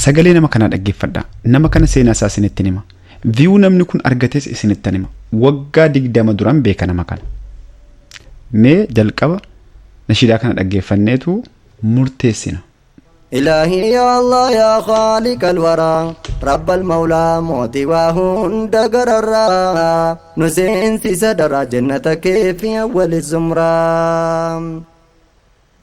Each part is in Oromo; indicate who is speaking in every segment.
Speaker 1: Sagalee nama kanaa dhaggeeffadha. Nama kana seenaa isaa isinitti hima. View namni kun argates isinitti hima. Waggaa 20 duran beeka nama kana. Mee jalqaba nashiidaa kana dhaggeeffanneetu murteessina.
Speaker 2: إلهي يا الله يا خالق الورى رب المولى موتي وهند قررا نسين في سدر جنتك في أول الزمرة.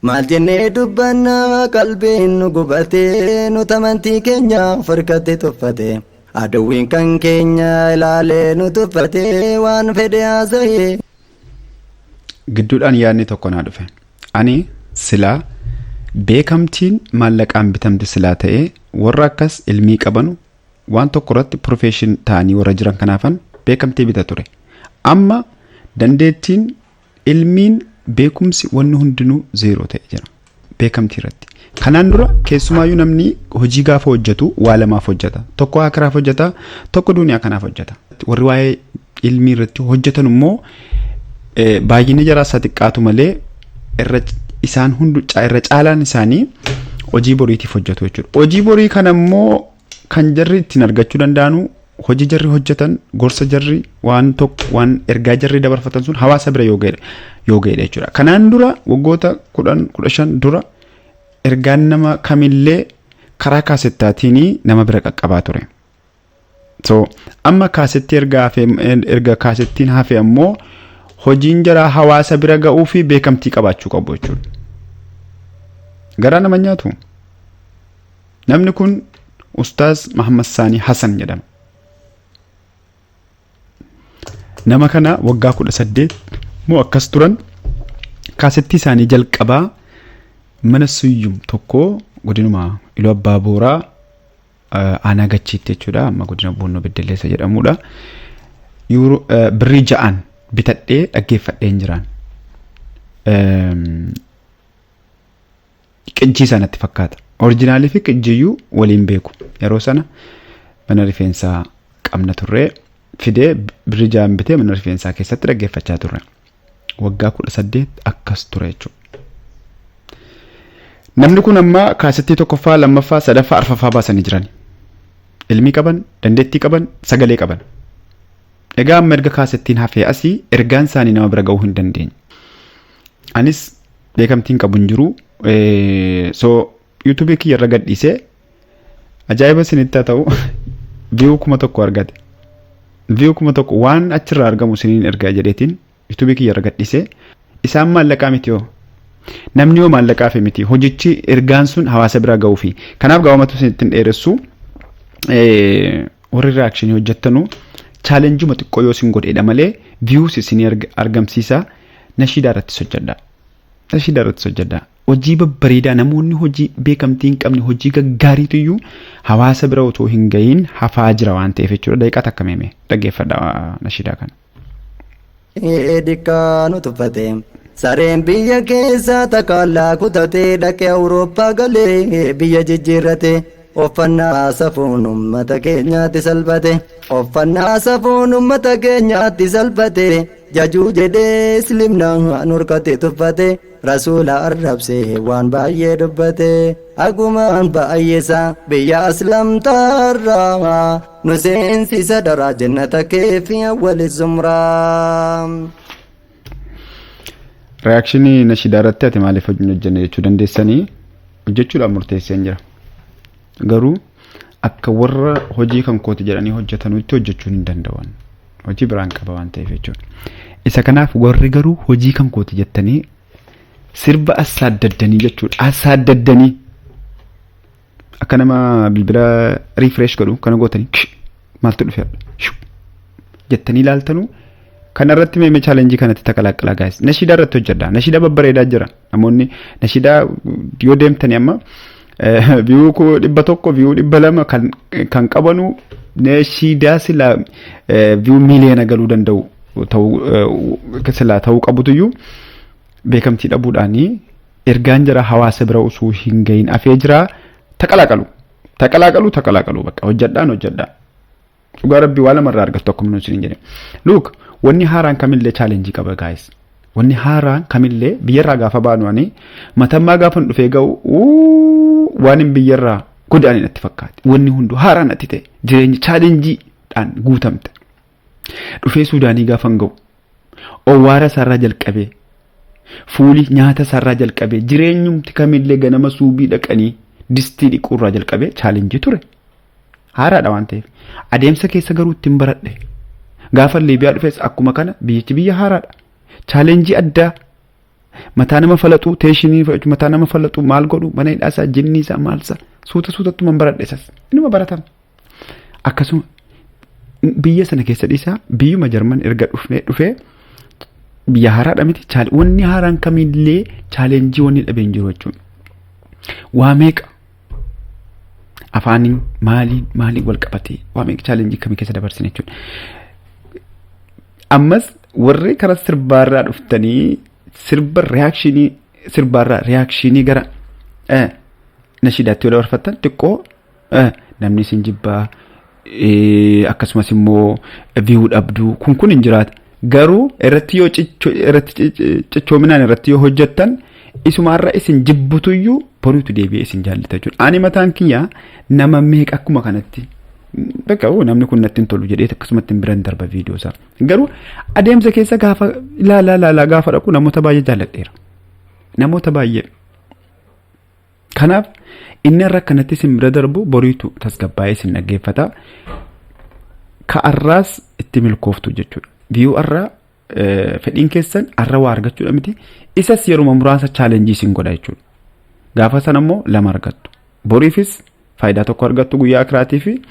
Speaker 2: Maal jennee dubbanna? Qalbiin nu gubatee, nu tamantii keenya farkatti tuffate. Aduwwiin kan keenya ilaalee nu tuffate, waan fedhe haasa'e.
Speaker 1: Gidduudhaan yaadni tokko naa dhufe. Ani silaa beekamtiin maallaqaan bitamte silaa ta'ee, warra akkas ilmii qabanu, waan tokko irratti profession ta'anii warra jiran kanaafan beekamtii bita ture. Amma dandeettiin, ilmiin, beekumsi, wanni hundinuu zero ta'e jira beekamtii irratti. Kanaan dura keessumaayyuu namni hojii gaafa hojjetu waa lamaaf hojjeta. Tokko akiraaf hojjeta, tokko duniyaa kanaaf hojjeta. Warri waa'ee ilmii irratti hojjetan immoo baay'inni jaraa isaa xiqqaatu malee, irra isaan hundu irra caalaan isaanii hojii boriitiif hojjetu jechuudha. Hojii borii kana immoo kan jarri ittiin argachuu danda'anu, hojii jarri hojjetan, gorsa jarri, waan tokko, waan ergaa jarri dabarfatan sun hawaasa bira yoo ga'edha jechuudha. Kanaan dura waggoota 10, 15 dura ergaan nama kamillee karaa kaasettaatiin nama bira qaqqabaa ture. So amma kaasetti erga hafe, erga kaasettiin hafe ammoo hojiin jaraa hawaasa bira ga'uu fi beekamtii qabaachuu qabu jechuudha. Garaa nama nyaatu. Namni kun Ustaaz Mahammad Saanii Hassan jedhama. Nama kana waggaa 18 moo akkas turan kaasettii isaanii jalqabaa mana Suyyum tokko, godinuma Iluu Abbaa Booraa, aanaa Gachiitti jechuudha. Amma godina Bunnoo Beddelleessa jedhamudha. Birrii 6n bitadhee dhaggeeffadheen jiraan. Qijjii sanatti fakkaata. Original fi qijjiyyuu waliin beeku. Yeroo sana mana rifeensaa qabna turree, fidee birrii 6n bitee mana rifeensaa keessatti dhaggeeffachaa turre. Waggaa 18 akkas ture jechuudha. Namni kun amma kaasettii tokkoffaa, lammaffaa, sadaffaa, arfaffaa baasanii jiran. Ilmii qaban, dandeettii qaban, sagalee qaban. Egaa amma erga kaasettiin hafee asii ergaan isaanii nama bira ga'uu hin dandeenye. Anis beekamtiin qabu hin jiru. So YouTube kiyya irra gadhiisee, ajaa'iba isinitti haa ta'u, view 1000 argate. View 1000 waan achirraa argamu isiniin ergaa jedheetiin YouTube kiyya irra gadhiisee. Isaan maallaqaa miti yoo. Namni yoo maallaqaa fi miti, hojichi ergaan sun hawaasa bira ga'uu fi kanaaf gabaabumatti isinitti hin dheeressu, warri reaction hojjettanu challenge xiqqoo yoo isin godheedha malee views isinii argamsiisa. Nashiidaa irrattis hojjedha. Nashiidaa irrattis hojjedha. Hojii babbareedaa, namoonni hojii beekamtii hin qabne, hojii gaggaariitu iyyuu hawaasa bira otoo hin gahiin hafaa jira waan ta'eef jechuudha. Daqiiqaa takka meeme dhaggeeffadha nashiidaa kana.
Speaker 2: Dikkaa nu tuffate. Sareen biyya keessa takkaallaa kutatee dhaqee Awurooppaa galee biyya jijjiirrate. Uffannaa safuun uummata keenyaatti salphate. Uffannaa safuun uummata keenyaatti salphate. Jajuu jedhee islimnaan horkate tuffate. Rasuula arrabsee waan baay'ee dubbate. Hagumaan baay'eessa biyya aslamtaarraa nu seensisa daraa jannata kee fi awwali zumraa.
Speaker 1: Reaction nashiidaa irratti ati maaliif hojii hojjenne jechuu dandeessanii, hojjechuudhaan murteesseen jira. Garuu akka warra hojii kan kooti jedhanii hojjetanutti hojjechuun hin danda'an. Hojii biraan qaba waan ta'eef jechuudha. Isa kanaaf warri garuu hojii kan kooti jettanii sirba assaaddaddanii jechuudha. Assaaddaddanii akka nama bilbila refresh godhu kana gootanii, maaltu dhufe jettanii ilaaltanuu, kana irratti meeme challenge kanatti takalaqqalaa guys. Nashiidaa irratti hojjedha. Nashiidaa babbareedaa jira. Namoonni nashiidaa yoo deemtanii amma view 100, view 200 kan qabanu, nashiidaa sila view miiliyoona galuu danda'u ta'uu silaa ta'uu qabutuyyuu beekamtii dhabuudhaanii ergaan jira hawaasa bira osoo hin gahin hafee jira. Taqalaaqalu. Taqalaaqalu, taqalaaqalu, bakka hojjedhaan hojjedhaa. Dhugaa rabbii waa lamarraa argattu akkuma nuti hin jedhe. Look, wanni haaraan kamillee challenge qaba guys. Wanni haaraan kamillee biyyarraa gaafa baanu, ani matammaa gaafa dhufee ga'u waan hin biyyarraa Godaane natti fakkaate. Wanni hunduu haaraa natti ta'e. Jireenya challengeiidhaan guutamte. Dhufee Suudaanii gaafan ga'u, owwaara isaarraa jalqabee, fuulii nyaata isaarraa jalqabee, jireenyumti kamillee, ganama suubii dhaqanii distii dhiquurraa jalqabee challenge ture. Haaraadha waan ta'eef. Adeemsa keessa garuu ittiin baradhe. Gaafa Liibiyaa dhufes akkuma kana, biyyichi biyya haaraadha. Challenge addaa mataa nama falaxuu, tension mataa nama falaxuu, maal godhu, mana hidhaasaa, jinniisaa, maalsaa, suuta suutattuman baradhe. Isas inuma baratama. Akkasuma biyya sana keessa dhiisaa, biyyuma Jarman erga dhufnee dhufee biyya haaraadha miti, wanni haaraan kamillee challenge wanni dhabee hin jiru jechuudha. Waa meeqa afaaniin maaliin maaliin wal qabatee, waa meeqa challenge kamii keessa dabarsine jechuudha. Ammas warri karaa sirbaarraa dhuftanii sirba reaction, sirbaarraa reaction gara nashiidaatti yoo dabarfattan, xiqqoo namni isin jibbaa, akkasumas immoo view dhabduu kun hin jiraata. Garuu irratti yoo irratti cichoominaan irratti yoo hojjettan, isumaarra isin jibbutuyyuu boriitu deebi'ee isin jaallata jechuudha. Ani mataan kiyya nama meeqa akkuma kanatti bakka namni kun natti hin tolu jedhee akkasumatti hin biran darba viidiyoo isaa. Garuu adeemsa keessa gaafa ilaalaa ilaalaa gaafa dhaqu, namoota baay'ee jaalladheera. Namoota baay'ee. Kanaaf inni irra akkanatti isin bira darbu boriitu tasgabbaa'ee isin dhaggeeffata. Ka'arraas itti milkooftu jechuudha. View arraa fedhiin keessan arra waa argachuudha miti. Isas yeruma muraasa challenge isin godha jechuudha. Gaafa sana immoo lama argattu. Boriifis faayidaa tokko argattu, guyyaa akiraatii fi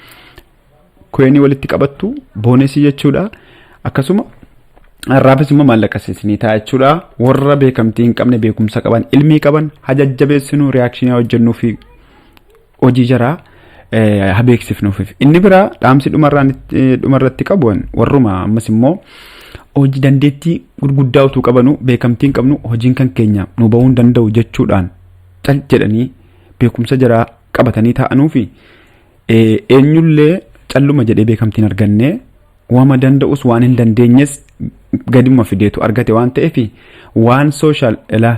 Speaker 1: coin walitti qabattu, bonus jechuudha. Akkasuma har'aafis immoo maallaqa isinii ta'a jechuudha. Warra beekamtii hin qabne, beekumsa qaban, ilmii qaban hajajjabeessinuu, reaction hojjennuu fi hojii jaraa haa beeksifnuuf. Inni biraa dhaamsi dhumarratti qabu, warruma ammas immoo hojii dandeettii gurguddaa utuu qabanu, beekamtii hin qabnu, hojiin kan keenya nu bahuu hin danda'u jechuudhaan cal jedhanii beekumsa jaraa qabatanii taa'anuu fi eenyullee calluma jedhee beekamtiin argannee, waama danda'us waan hin dandeenyes gaduma fideetu argate waan ta'eef, waan social ilaa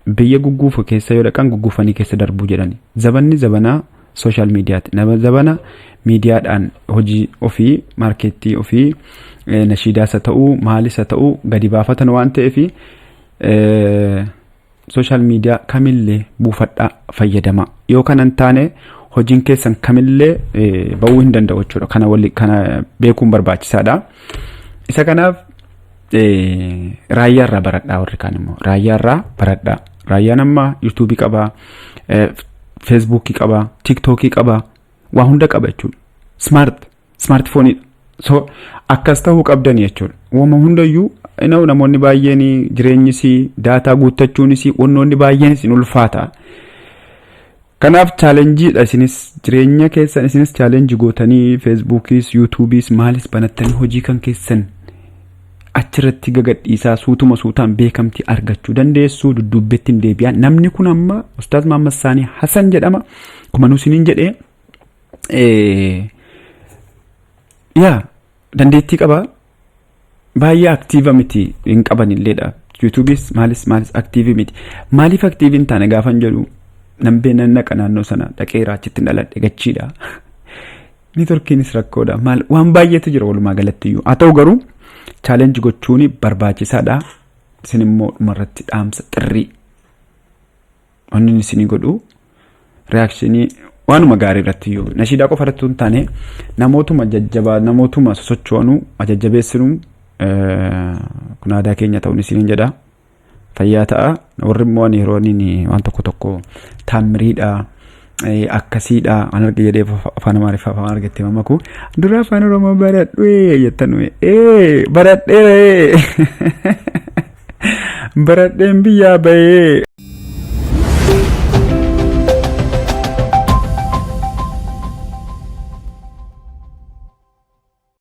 Speaker 1: biyya gugguufu keessa yoo dhaqan gugguufanii keessa darbuu jedhani. Zabanni zabanaa social mediaati. Zabana miidiyaadhaan hojii ofii, market ofii, nashiidaas haa ta'uu, maalis haa ta'uu, gadi baafatan waan ta'eef, social media kamillee buufadhaa fayyadama. Yoo kana hin taane, hojiin keessan kamillee ba'uu hin danda'u jechuudha. Kana wali kana beekuun barbaachisaadha. Isa kanaaf raayyaa irraa baradhaa, warri kaan immoo raayyaa irraa baradhaa. Raayyaan amma YouTubeii qabaa, Facebookii qabaa, TikTokii qabaa, waa hunda qaba jechuudha. Smartphoneiidha. So akkas ta'uu qabdan jechuudha. Waama hundayyuu namoonni baay'een jireenyis, data guuttachuunis, wannoonni baay'eenis hin ulfaata. Kanaaf challengeiidha, isinis jireenya keessan isinis challenge gootanii Facebookiis, YouTubeiis, maalis banattanii hojii kan keessan achirratti gagadhiisaa, suutuma suutaan beekamtii argachuu dandeessu. Dudduubbeetti hin deebi'an. Namni kun amma Ustaaz Mahammad Saanii Hasan jedhama. Kuma nu isiniin jedhee, yaa dandeettii qaba, baay'ee active miti, hin qaban illeedha. YouTubeiis maalis maalis active miti. Maaliif active hin taane gaafan jedhu, nan nan naqa, naannoo sana dhaqeera, achitti dhaladhe gachiidha. Networkiinis rakkoodha. Maal waan baay'eetu jira walumaa galatti iyyuu. Haa ta'u garuu challenge gochuun barbaachisaadha. Isin immoo dhumarratti dhaamsa xirrii. Wanni isinii godhu, reaction waanuma gaarii irratti iyyuu, nashiidaa qofa irratti hin taane, namootuma jajjabaa, namootuma sosocho'anuu ajajjabeessinuu, kun aadaa keenya ta'uun isiniin jedha. Fayyaa ta'a. Warri immoo ani yeroo inni waan tokko tokko taammiriidha, akkasiidha an arge jedhee afaan Amaariffaa afaan argattee mamaku dura afaan Oromoo baradhu jettan, baradheera, baradheen biyyaa bahee.